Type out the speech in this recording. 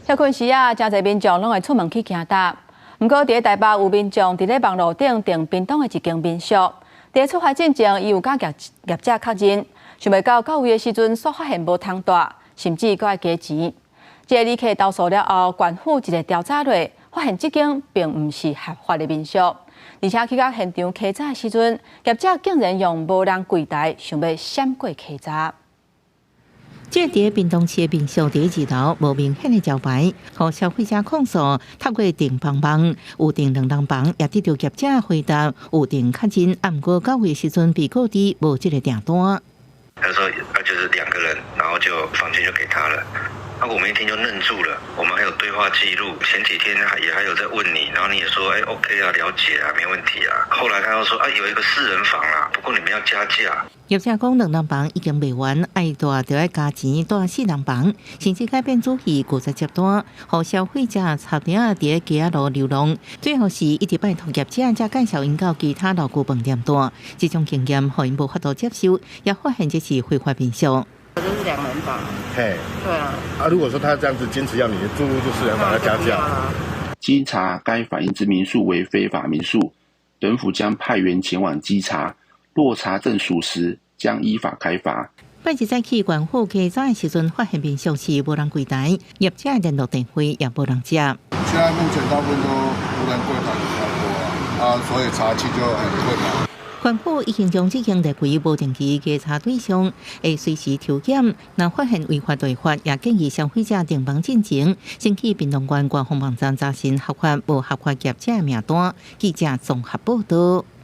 歇睏時啊，誠濟民眾攏會出門去行踏。毋過，佇台北有民眾佇咧網路頂訂屏東的一間民宿，佇出發進前，伊有佮業業者確認，想袂到到位的時陣，煞發現無通蹛，甚至閣愛加錢。這个旅客投訴了後，縣府一个調查落，發現這間並毋是合法的民宿，而且去到現場稽查的時陣，業者竟然用無人櫃台，想欲閃過稽查。這佇屏東市的民宿佇二樓無明顯的招牌，予消費者控訴透過訂房網有訂兩人房，也得到業者回答有訂確認，毋過到位時陣被告知無這個訂單。他說啊，就是兩個人，然後就房間就給他了。那我們一聽就愣住了，我們還有對話記錄，前幾天還也還有在問你，然後你也說，哎，OK 啊，了解啊，沒問題啊。後來他又說，啊，有一個四人房啊，不過你們要加價。業者講兩人房已經賣完，愛蹛就愛加錢蹛四人房，甚至改變主意，拒絕接單，予消費者插鼎仔佇街仔路流浪。最後是一直拜託業者，才介紹𪜶到其他老舊飯店蹛。這種經驗予𪜶無法度接受，也發現這是非法民宿。這是兩人房。嘿，對啊。啊，如果說他這樣子堅持要你住就四人房，要加價。經查該反映之民宿為非法民宿，本府將派員前往稽查，若查證屬實，將依法開罰。拜日早起縣府稽查的時陣，發現民宿是無人櫃台，業者聯絡電話也無人接。現在目前大部分都無人櫃台比較多啊，所以查緝就很困難。縣府已經將這間列為無定期稽查對象，會隨時抽檢。若發現違法違法，也建議消費者訂房進前，先去屏東縣官方網站查詢合法無合法業者名單。記者綜合報道。